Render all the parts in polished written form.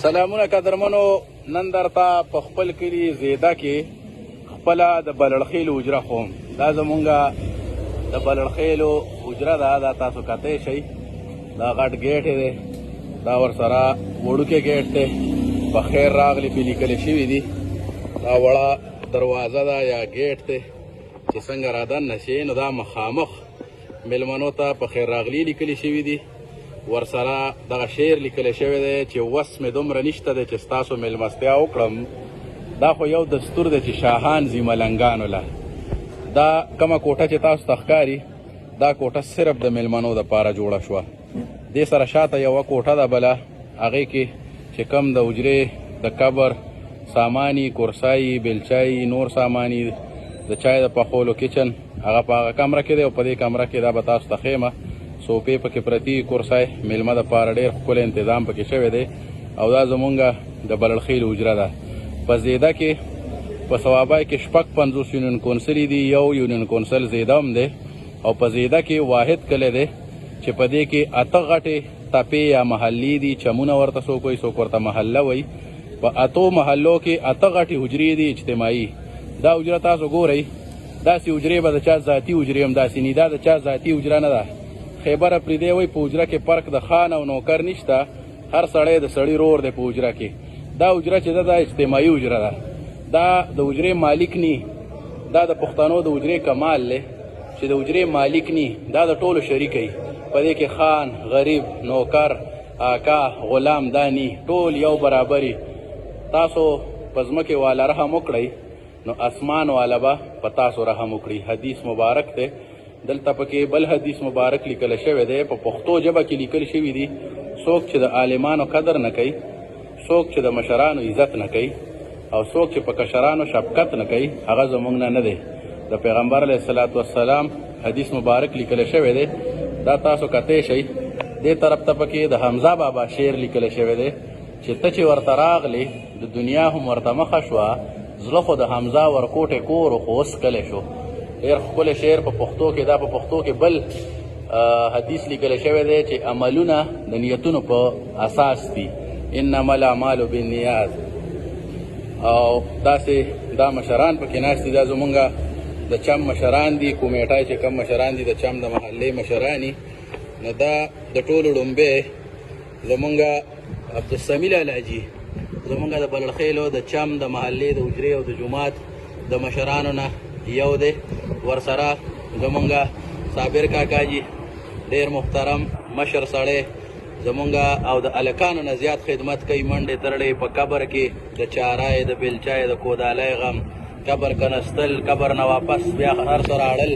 سلامونه قدرمنو، نن درته په خپل کلي زیده کې خپله د بلړخیلو حجره ښوم. دا زمونږ د بلړخیلو حجره ده، دا تاسو کتی شئ. دا غټ ګیټ دی، دا ورسره وړوکی ګیټ دی، په خیر راغلي پې لیکل شوي دي. دا وړه دروازه ده یا ګیټ دی چې څنګه رادننه شي، نو دا مخامخ میلمنو ته په خیر راغلي لیکل شوي دي. ورسره دغه شعر لیکل شوی دی چې وس مې دومره نشته دی چې ستاسو میلمستیا وکړم. دا خو یو دستور دی چې شاهان ځي ملنګانو له. دا کومه کوټه چې تاسو ته ښکاري، دا کوټه صرف د میلمنو دپاره جوړه شوه. دې سره شاته یوه کوټه ده بله، هغې کې چې کم د حجرې د قبر ساماني، کورسای، بیلچای، نور ساماني، د چای د پخولو کچن، هغه په هغه کمره کې دی. او په دې کمره کې دا به تاسو ته ښیم، سوپې پکې پرتې، کورسای، میلمه دپاره ډېر ښکلی انتظام پکې شوی دی. او دا زمونږ د بلړخیل حجره ده. په زیده کې په صوابۍ کې 56 یونین کونسلې دي، یو یونین کونسل زیده هم دی. او په زیده کې واحد کلی دی چې په دې کې 8 غټې تپې یا محلې دي، چمونه ورته څوک وایي، څوک ورته محله وایي. په 8 محلو کې 8 غټې حجرې دي اجتماعي. دا حجره تاسو ګورئ، داسې حجرې به د چا ذاتي حجرې هم داسې ني، دا د چا ذاتي حجره نه ده. خیبر اپریدی وایي په حجره کې فرق د خان او نوکر نشته، هر سړی د سړي رور دی په حجره کې. دا حجره چې ده دا اجتماعي حجره ده، دا د حجرې مالک نی، دا د پښتنو د حجرې کمال دی چې د حجرې مالک نی، دا د ټولو شریک دی. په دې کې خان، غریب، نوکر، آقا، غلام دا نی، ټول یو برابري. تاسو په ځمکې والا رحم وکړئ نو اسمان والا به په تاسو رحم وکړي. حدیث مبارک دی. دلته پکې بل حدیث مبارک لیکل شوی دی، په پښتو ژبه کې لیکل شوی دی، څوک چې د عالمانو قدر نه کوي، څوک چې د مشرانو عزت نه کوي، او څوک چې په کشرانو شفقت نه کوي، هغه زمونږ نه نه دی. د پیغمبر علیه الصلاة والسلام حدیث مبارک لیکل شوی دی، دا تاسو کتی شئ. دې طرف ته پکې د حمزه بابا شعر لیکل شوی دی چې ته چې ورته راغلې د دنیا هم ورته مخه شوه، زړه خو د حمزه ورکوټې کور خو اوس کلی شو. ډېر ښکلی شعر په پښتو کې. دا په پښتو کې بل حدیث لیکل شوی دی چې عملونه د نیتونو په اساس دي، انما الاعمال بالنیات. او داسې دا مشران پکې ناست دي، دا زمونږ د چم مشران دي، کمیټه چې کم مشران دي د چم د محلې مشران دي. نو دا د ټولو ړومبی زمونږ عبدالسمیع لالاجي، زمونږ د بلړخیلو د چم د محلې د حجرې او د جومات د مشرانو نه یو دی. ورسره زمونږ صابر کاکاجي ډېر محترم مشر سړی زمونږ او د هلکانو نه زیات خدمت کوي، منډې ترړې په قبر کې د چارای، د بیلچای، د کودالۍ غم، قبر کنستل، قبر نه واپس بیا هر څه راړل.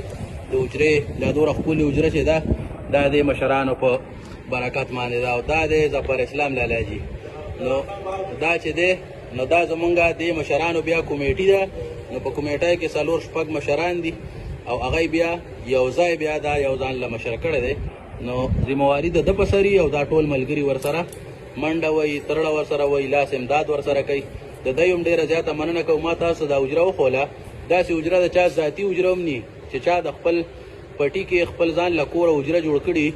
د حجرې دا دومره ښکلې حجره چې ده، دا د مشرانو په برکت باندې ده. او دا دی ظفر اسلام لالاجي. نو دا چې دی، نو دا زمونږ د مشرانو بیا کمیټي ده. نو په کمیټه کې 4 شپږ مشران دي، او هغه بیا یو ځای بیا دا یو ځان له مشر کړی دی. نو ذمہواری د ده په سر او دا ټول ملګري ورسره منډه وایي، ترړه ورسره وایي، لاس امداد ورسره کوي. د دوی هم ډېره زیاته مننه کوم. ما تاسو دا حجره وښوله، داسې حجره د چا ذاتي حجره هم ني چې چا د خپل پټي کې خپل ځان له کوره حجره جوړ کړي،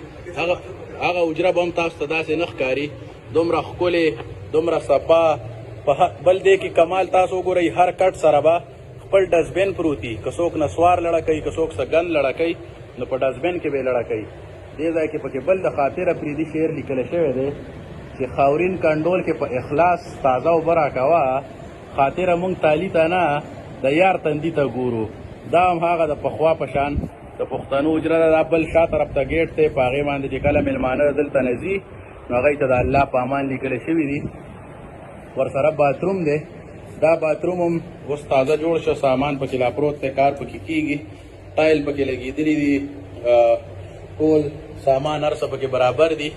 هغه حجره به هم تاسو ته داسې نه ښکاري، دومره ښکلې، دومره صفا. په بل دې کې کمال تاسو وګورئ، هر کټ سره به خپل ډسبین پروت وي. که څوک نسوار لړه کوي، که څوک څه ګند لړه کوي، نو په ډسبین کې به یې لړه کوي. دې ځای کې پکې بل د خاطر اپریدي شعر لیکل شوی دی چې خاورین کنډول کې په اخلاص تازه اوبه راکوه، خاطره مونږ تالي ته نه د یار تندي ته ګورو. دا هم هغه د پخوا په شان د پښتنو حجره ده. دا بل شا طرف ته ګیټ دی، په هغې باندې چې کله میلمانه دلته نه ځي نو هغوی ته د الله په امان لیکل شوي دي. ورسره باتروم دی، دا باتروم هم اوس تازه جوړ شو، سامان پکې لا پروت دی، کار پکې کیږي، ټایل پکې لګېدلي دي، ټول سامان هر څه پکې برابر دي.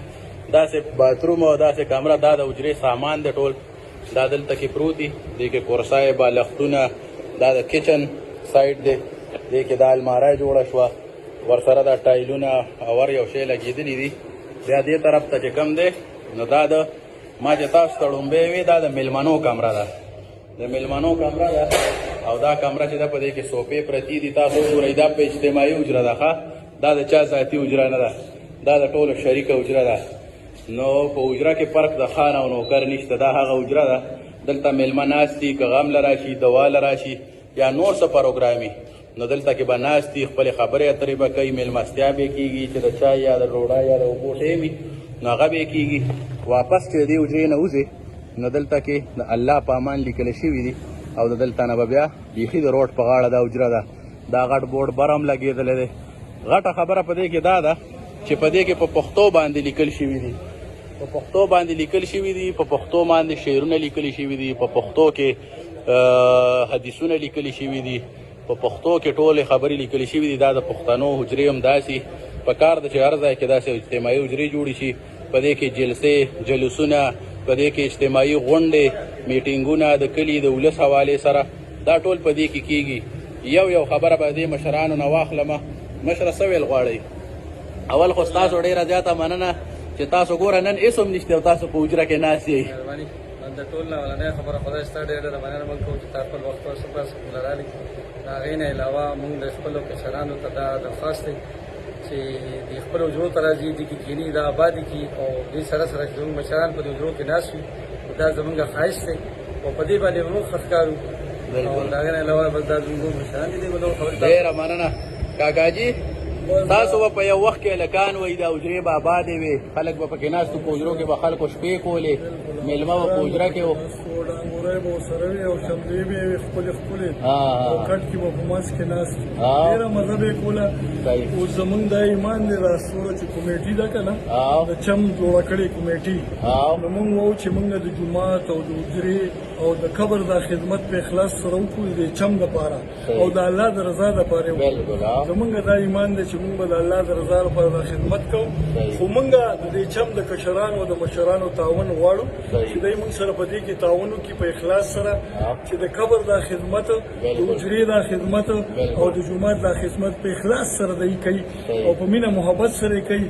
داسې باتروم او داسې کمره، دا د حجرې سامان دی ټول، دا دلته کې پروت دي. دې کې کورسای، بالښتونه، دا د کچن سایډ دی، دې کې دا المارۍ جوړه شوه، ورسره دا ټایلونه او هر یو شی لګېدلي دي. بیا دې طرف ته چې کوم دی، نو دا د ما چې تاسو ته ړومبی وي، دا د میلمنو کمره ده، د میلمنو کمره ده. او دا کمره چې ده په دې کې سوپې پرتې دي، تاسو وګورئ، دا په اجتماعي حجره ده، ښه، دا د چا ذاتي حجره نه ده، دا د ټولو شریکه حجره ده. نو په حجره کې فرق د خان او نوکر نشته. دا هغه حجره ده، دلته میلمه ناست دي، که غم له راشي، دوا له راشي یا نور څه پروګرام وي، نو دلته کې به ناست دي، خپلې خبرې اترې به کوي، میلمستیا به کېږي، چې د چای یا د ډوډۍ یا د اوبو ټایم وي نو هغه به کېږي. واپس چې د دې حجرې نه وځې نو دلته کې د الله په امان لیکل شوي دي، او د دلته نه به بیا بیخي د روډ په غاړه دا حجره ده. دا غټ بورډ بر هم لګېدلی دی. غټه خبره په دې کې دا ده چې په دې کې په پښتو باندې لیکل شوي دي، په پښتو باندې لیکل شوي دي، په پښتو باندې شعرونه لیکل شوي دي، په پښتو کې حدیثونه لیکل شوي دي، په پښتو کې ټولې خبرې لیکل شوي دي. دا د پښتنو حجرې هم داسې په کار ده چې هر ځای کې داسې اجتماعي حجرې جوړې شي. په دې کې جلسې، جلوسونه، په دې کې اجتماعي غونډې، میټینګونه د کلي د ولس حوالې سره، دا ټول په دې کې کیږي. یو یو خبره به دې مشرانو نه واخلم. مشره څه ویل غواړئ؟ اول خو ستاسو ډېره زیاته مننه چې تاسو ګوره نن هېڅ هم نشته او تاسو په حجره کې ناست یئ. مهرباني. د ټول نه اولنۍ خبره خدای ستا ډېره ډېره مننه موږ کوو چې تا خپل وخت ورسره موږ له راغلي. د هغې نه علاوه موږ د خپلو کشرانو ته دا درخواست دی چې د خپلو حجرو ته راځي، دې کې کښېني، دا آبادې کړي، او دې سره سره چې زموږ مشران په دې حجرو کې ناست وي دا زموږ خواهش دی او په دې باندې موږ ښه ښکارو. او د هغې نه علاوه بس دا زموږ مشران دي، دې به نور خبرې. ډېره مننه کاکاجي. تاسو به په یو وخت کې هلکان وئ، دا حجرې به آبادې وې، خلک به پکې ناست وو، په حجرو کې به خلکو شپې کولې، مېلمه به په حجره کې و، ډانګورۍ به ورسره وې او شملې به یې وې ښکلې ښکلې، او کټ کې به په منځ کې ناست وو، ډېره مزه به یې کوله. اوس زمونږ دا ایمان دی، دا څومره چې کمیټي ده که نه، د چم جوړه کړې کمیټي، نو مونږ وایو چې مونږ د جومات او د حجرې او د قبر دا خدمت په اخلاص سره وکړو د چم دپاره او د الله د رضا دپاره وکړو. زمونږ دا ایمان دی چې مونږ به د الله د رضا لپاره دا خدمت کوو، خو مونږ د دې چم د کشرانو او د مشرانو تعاون غواړو چې دوی مونږ سره په دې کې تعاون وکړي په اخلاص سره، چې د قبر دا خدمت، د حجرې دا خدمت او د جومات دا خدمت په اخلاص سره دوی کوي او په مینه محبت سره یې کوي،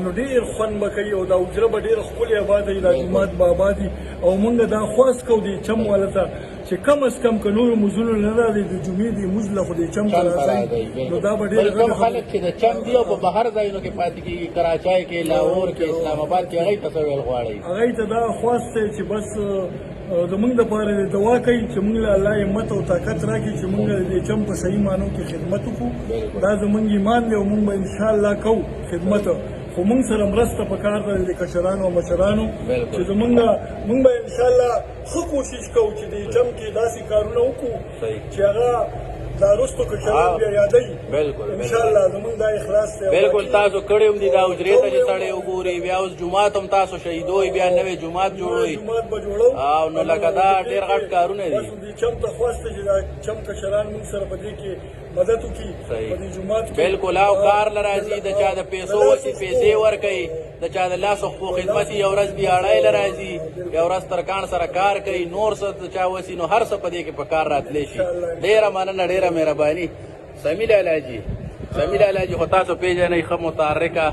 نو ډېر خوند به کوي او دا حجره به ډېره ښکلې آباده وي، دا جومات به آباد وي. او مونږ دا خواست کوو دې چم والا ته چې کم از کم که نورو مزونو نه راځي، د جمعې دې مونځ له خو دې چم ته راځي، نو دا به ډېره کوم خلک چې د چم دي او په بهر ځایونو کې پاتې کېږي، کراچۍ کې، لاهور کې، اسلام آباد کې، هغوی ته څه ویل غواړئ؟ هغوی ته دا خواست دی چې بس زمونږ دپاره دې دعا کوي چې مونږ له الله همت او طاقت راکړي چې مونږ د دې چم په صحیح معنو کې خدمت وکړو. دا زمونږ ایمان دی او مونږ به انشاءالله کوو خدمت، خو مونږ سره مرسته پکار ده د کشرانو او مشرانو چې زمونږ مونږ به انشاءالله ښه کوشش کوو چې دې چم کې داسې کارونه وکړو چې هغه دا وروستو کشران بیا یادوي. انشاءالله زمونږ دا اخلاص دی. بالکل تاسو کړی هم دي دا حجرې ته چې سړی وګوري، بیا اوس جومات هم تاسو شهیدوئ، بیا نوی جومات جوړوئ، جومات به جوړوو، او نو لکه دا ډېر غټ کارونه دي. بس دې چم ته خواست دی چې دا چم کشران مونږ سره په دې کې مدد وکړي په دې جومات کې. بالکل، او کار له راځي، د چا د پیسو وسي پیسې ورکوي، د چا د لاس خو خدمت یو ورځ دیاړی له راځي، یو ورځ ترکاڼ سره کار کوي، نور څه د چا وسي، نو هر څه په دې کې په کار راتلی شي. ډېره مننه، ډېره مهرباني. سمیع لالا جي، سمیع لالا جي خو تاسو پېژنئ، ښه متحرکه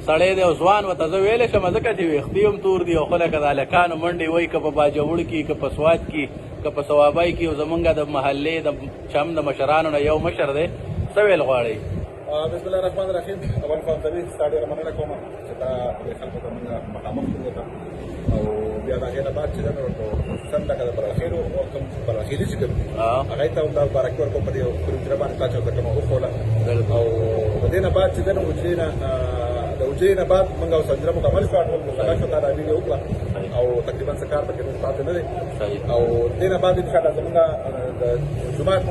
سړی دی او ځوان ورته زه ویلی شم، ځکه چې ویښتې هم تور دي او خو لکه د هلکانو منډې وایي، که په باجوړ کې، که په سوات کې، که په صوابۍ کې، او زمونږ د محلې د چم د مشرانو نه یو مشر دی. څه ویل غواړئ؟ بسم الله الرحمن الرحیم. اول خو همدوی ستا ډېره مننه کوم چې تا دې خلکو ته موږ مخامخ وروته، او بیا د هغې نه بعد چې ده نو خصوصا لکه د برخېلو او کوم برخېلي چې کوم دي هغې ته هم دا مبارکي ورکوم په دې حجره باندې تا چې ورته کومه وښوله. او د دې نه بعد چې ده نو حجرې نه د حجرې نه بعد موږ اوس حجره مکمل شوه، ټول مکمل شو، تا دا ویډیو وکړه او تقریبا څه کار پکې نور پاتې نه دی. او دې نه بعد انشاءالله زموږ د جومات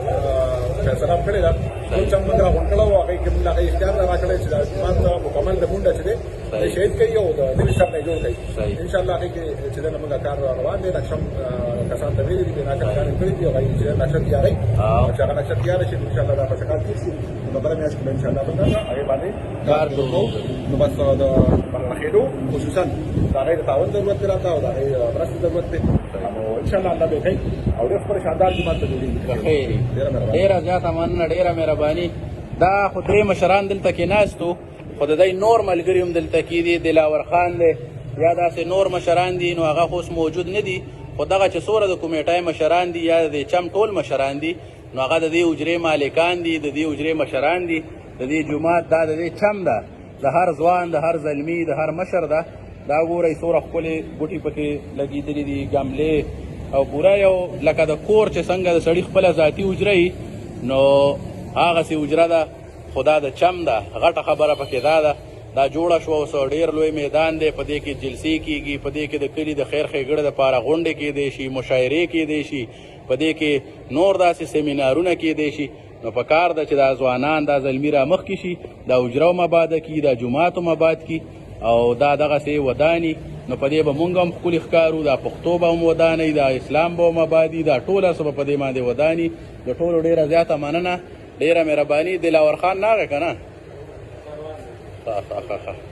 فیصله هم کړې ده، ټول چم موږ راغونډ کړی و، هغې کې موږ هغې اختیار راکړی چې دا جومات مکمل د مونډه چې دی شهید کوي او د نوي سر نه جوړ کوي. انشاءالله هغې کې چې ده موږ کار روان دی، نقشه کسان ته ویلي دي، بنا کار کړي دي، هغه چې نقشه تیاروي، چې هغه نقشه تیاره شي انشاءالله دا به کار تېر شي، نو بله میاشت کې به انشاءالله موږ هغې باندې کار شروع کوو. نو بس د برخېلو خصوصا د هغې د تعاون ضرورت دی راته او د هغې مرستې ضرورت دی، نو انشاءالله الله به یې کوي او ډېر ښکلی شاندار جومات به جوړېږي. بخیر، ډېره زیاته مننه، ډېره مهرباني. دا خو درې مشران دلته کې ناست وو، خو د دوی نور ملګري هم دلته کې دي، دلاور خان دی یا داسې نور مشران دي، نو هغه خو اوس موجود نه دي، خو دغه چې څومره د کمیټۍ مشران دي یا د چم ټول مشران دي، نو هغه د دې حجرې مالکان دي، د دې حجرې مشران دي، د دې جومات دا د دې چم ده، د هر ځوان، د هر زلمي، د هر مشر ده. دا ګورئ څومره ښکلې بوټي پکې لګېدلي دي، ګملې او پوره یو لکه د کور چې څنګه د سړي خپله ذاتي حجره وي نو هغسې حجره ده، خو دا د چم ده. غټه خبره پکې دا ده، دا جوړه شوه اوس ډېر لوی میدان دی، په دې کې جلسې کېږي، په دې کې د کلي د خیر ښېګړې دپاره غونډې کېدی شي، مشاعرې کېدی شي، په دې کې نور داسې سیمینارونه کېدی شي. نو په کار ده چې دا ځوانان دا زلمي را مخکې شي، دا حجره هم اباده کړي، دا جومات هم اباد کړي او دا دغسې وداني. نو په دې به مونږ هم ښکلي ښکارو، دا پښتو به هم وداني، دا اسلام به هم ابادي، دا ټول هر څه به په دې باندې وداني. د ټولو ډېره زیاته مننه، ډېره مهرباني. دلاور خان ناغی که نه؟ ښه ښه ښه ښه.